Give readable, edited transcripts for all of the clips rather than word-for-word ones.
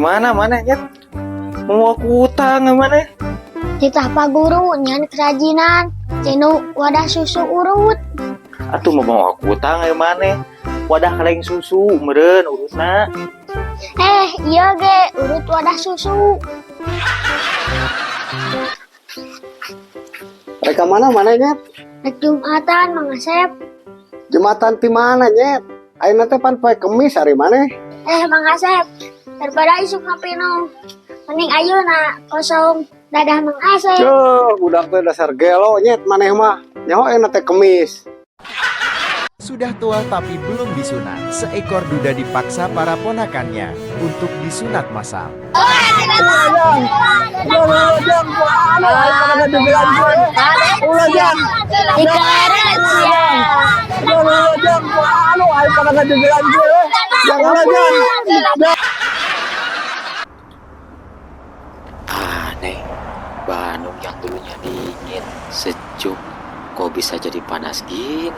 Di mana mana nyet? Mau aku utang mana? Titah Pak Guru nyan kerajinan cinu wadah susu urut. Atuh mau aku utang ayo mana? Wadah kaleng susu meureun urutna. Iya ge urut wadah susu. Mereka mana mana nyet? Rek Jumatan Mang Asep. Jumatan ti mana nyet? Ayeuna teh pan poe Kemis hari mana? Mang Asep, daripada isuk ngapino. Mending ayeuna kosong dadah Mang Asep. Ceuh, budak teh dasar gelo nyet maneh mah. Nyaho ayeuna teh Kemis. Sudah tua tapi belum disunat, seekor duda dipaksa para ponakannya untuk disunat massal. Aneh, Bandung yang dulunya dingin, sejuk, kok bisa jadi panas gini?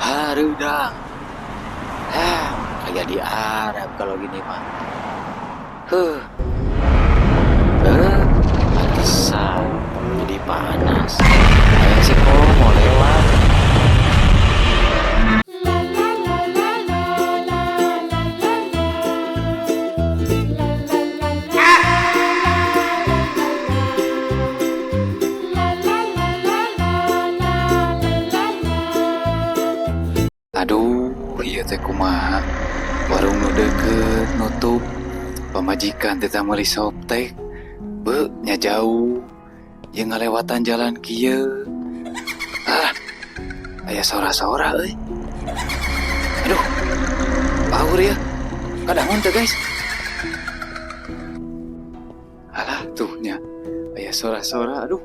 Hareudang. Ah, kayak di Arab kalau gini mah. Huh. Pantesan jadi panas. Ayo sih kok mau lewat. Aduh, ieu teh kumaha? Warung nu deukeut nutup, pamajikan teh meuli soptek. Beuh, nya jauh. Jeung ngalewatan jalan kieu. Ah, aya sora-sora euy. Aduh, power ya. Kadangun teh guys. Alah, tuh nya. Aya sora-sora, aduh.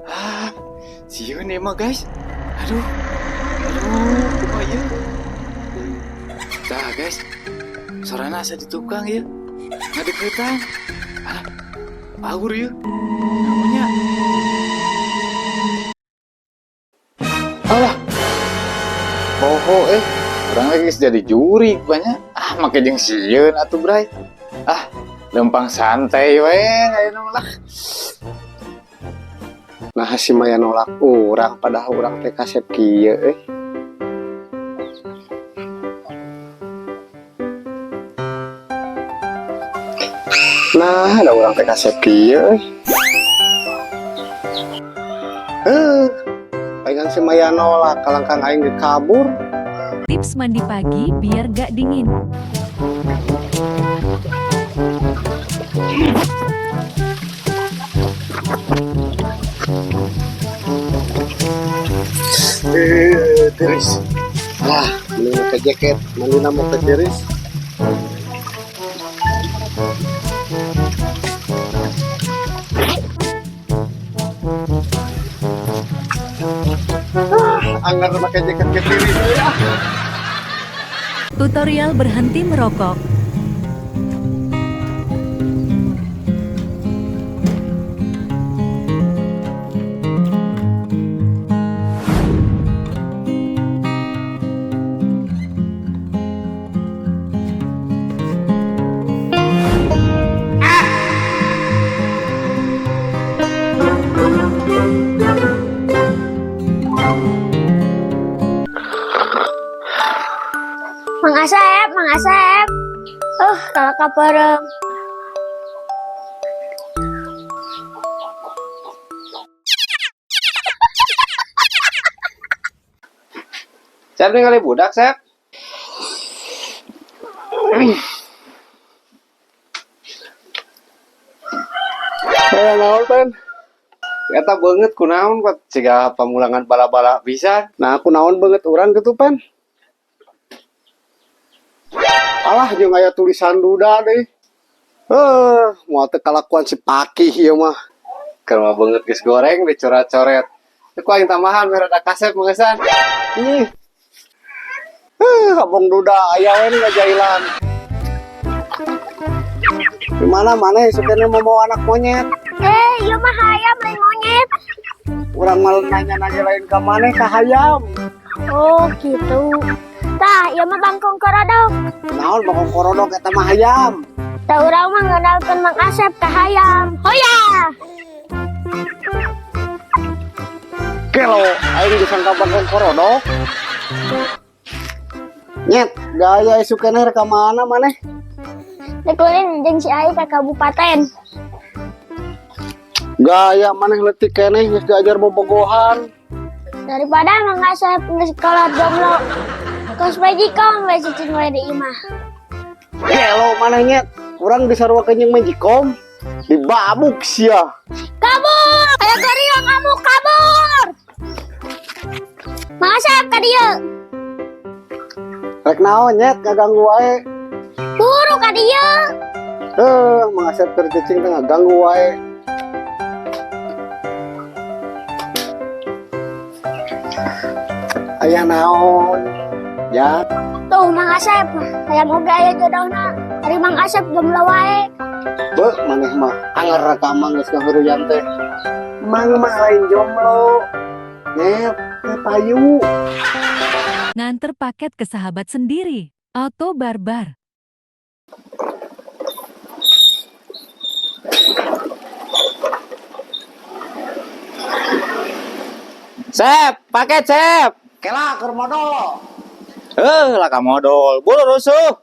Ah, sieun emang guys. Aduh. Aduh, kumaha ieu? Tah guys, sorana asa di tukang ya. Ngadeukeutan. Alah, power ieu. Namanya. Alah. Poho urang lagi geus jadi jurik banyak. Ah, make jeung sieun atuh bray. Ah, lempang santai we ayeuna mah lah. Nah si Maya nolak urang padahal urang teh kasep kieu euy. Nah, ada urang teh kasep kieu euy. Palingan si Maya nolak kalangkang aing ge kabur. Tips mandi pagi biar gak dingin. Tiris. Lah, mending make jaket, mandi make tiris. Ah, anggar make jaket ke tiris. Ah. Tutorial berhenti merokok. Mang Asep, Mang Asep. Kalau kapareng. Sep nih kali budak, Sep. Naon pen? Eta beungeut kunaon kok siga pamulangan bala-bala pisan. Nah, aku naon beungeut urang gitu pen. Alah jeung aya tulisan duda deui. Moal teu kalakuan si Pakih ieu mah. Keur mah beungeut geus goreng dicoret-coret. Teu ku aing tambahan mere da kasep meusan. Ih. Abong duda aya we nu ngajailan. Di mana mana sukanya mau bawa anak monyet? Ieu mah hayam lain monyet. Urang mah nanya-nanya lain ka maneh ka hayam. Oh, gitu. Tah, ieu mah bangkong korodok. Naon bangkong korodok eta mah hayam. Da urang mah ngenalkeun Mang Asep ka hayam. Hoya! Gelo, aing disangka bangkong korodok. Nyet, gaya isuk keneh rek ka mana maneh? Rek ulin jeung si Ai ka kabupaten. Gaya maneh leutik keneh geus diajar bobogohan. Daripada Mang Asep geus kolot jomblo. Kos magicom we cicing we di imah. Gelo maneh, Nyet. Urang disaruakeun jeung magicom. Dibabuk sia. Kabur! Aya gorila ngamuk, kabur! Mang Asep, ka dieu. Rek naon, Nyet, ngaganggu wae. Buru ka dieu. Eh, Mang Asep keur cicing teh ngaganggu wae. Aya naon? Ya, Tuh Mang Asep, hayam oge aya jodohna. Ari Mang Asep jomblo wae. Be, maneh mah anger ka Mang geus ngahuruyan teh. Mang mah lain jomblo. Nyet, teh payu. Nganter paket ke sahabat sendiri. Auto barbar. Sep, paket, Sep. Kela keur modol. Eh, lah ka modol. Buru rusuh.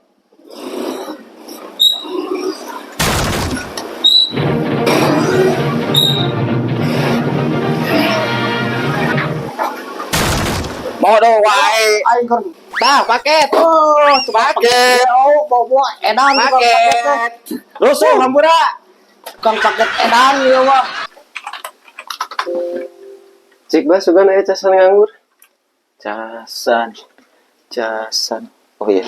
Modol wae. Aing keur Tah, paket. Oh, paket. Oh, bawa edan tukang paket teh. Paket. Rusuh hampura. Tukang paket edan ieu mah. Cik bah sugan aya casan nganggur. Casan. Casan. Oh iya.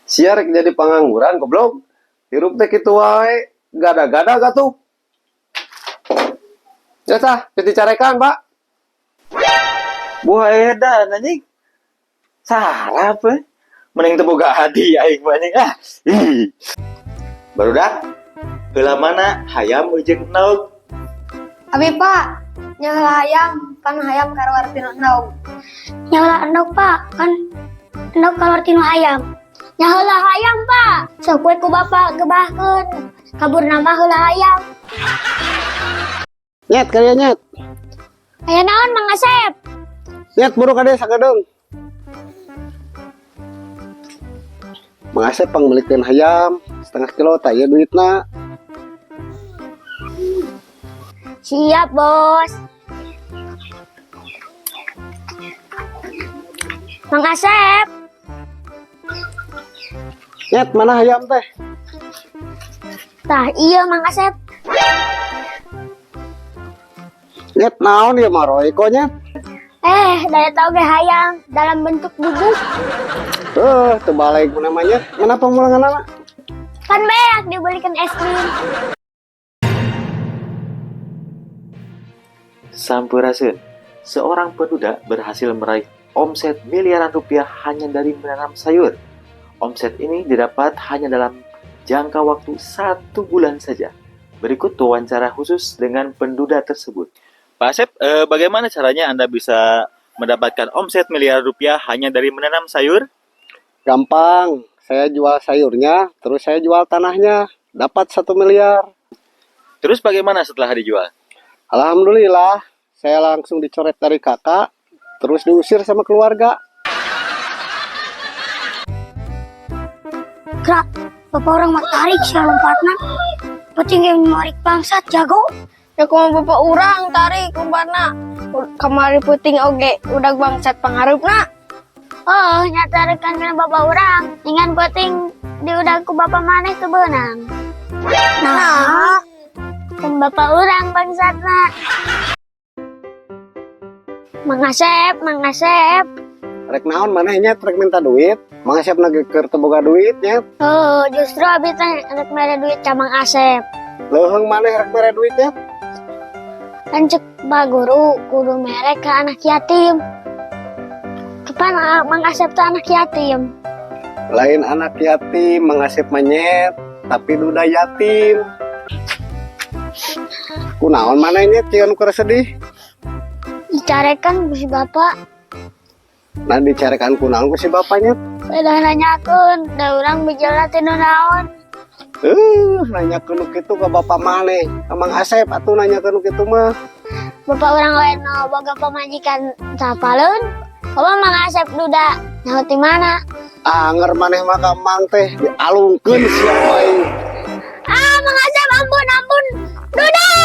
Sia rek jadi pengangguran goblok. Hirup teh kitu wae, gada-gada gatuh. Ya tah, geus dicarekan, Pak. Buah edan anjing. Sarap eh. Mending teu boga hati aing mah anjing ah. Ih. Barudak, heula mana hayam jeung endog? Abi, Pak, nyalah hayam, pan hayam kaluar tina endog. Nyalah endog, Pak, kan endog kaluar tina hayam. Nyaheula hayam, Pak. Sok we ku bapak gebahkeun. Kabur nama heula hayam. Nyet kalian, Nyet. Aya naon, Mang Asep? Nyet, buru ka dieu sakedeung. Mang Asep pangmeulikeun hayam setengah kilo, tah ieu duitna. Siap, Bos. Mang Asep, Nyet, mana hayam teh? Tah iya, Mang Asep. Nyet, naon ieu mah Royco, Nyet? Eh, da tau ge hayam dalam bentuk bubuk. Eh, teu balik namanya. Mana pamulanganana? Kan beak dibelikan es krim. Sampurasun. Seorang pemuda berhasil meraih omset miliaran rupiah hanya dari menanam sayur. Omset ini didapat hanya dalam jangka waktu satu bulan saja. Berikut wawancara khusus dengan penduda tersebut. Pak Asep, bagaimana caranya Anda bisa mendapatkan omset miliar rupiah hanya dari menanam sayur? Gampang, saya jual sayurnya, terus saya jual tanahnya, dapat 1 miliar. Terus bagaimana setelah dijual? Alhamdulillah, saya langsung dicoret dari KK, terus diusir sama keluarga. Gerak, bapak urang mah tarik sia lompatna. Penting yang narik bangsat jago. Ya kumaha bapak urang tarik lompatna. Kamari peuting oge udah bangsat pangharupna. Oh, nyata rekan kana bapak urang. Dengan penting diudag ku bapak maneh teu beunang. Nah, kan bapak urang bangsatna. Mang Asep, Mang Asep. Rek naon maneh, Nyet, rek minta duit? Mang Asep lagi keur teu boga duit, Nyet. Oh, justru abi teh rek mere duit ka Mang Asep. Leuheung maneh rek mere duit, Nyet. Kan cek Pak Guru kudu mere ka anak yatim. Kapan ah, Mang Asep teh anak yatim? Lain anak yatim, Mang Asep mah, Nyet, tapi duda yatim. Kunaon maneh, Nyet, cian keur sedih? Dicarekan ku si bapak. Nah, dicarekan ku naon ku si bapaknya? Udah nanyakeun, da urang bijilna tinu naon. Nanya nu kitu ke bapak maneh. Ka Mang Asep atuh nanya nu kitu mah. Bapak urang lain mau boga pamajikan sapaleun. Kamu Mang Asep duda, nyaho ti mana? Anger maneh mah ka Mang teh dialungkeun sia wae. Ah, Mang Asep, ampun, ampun. Duda!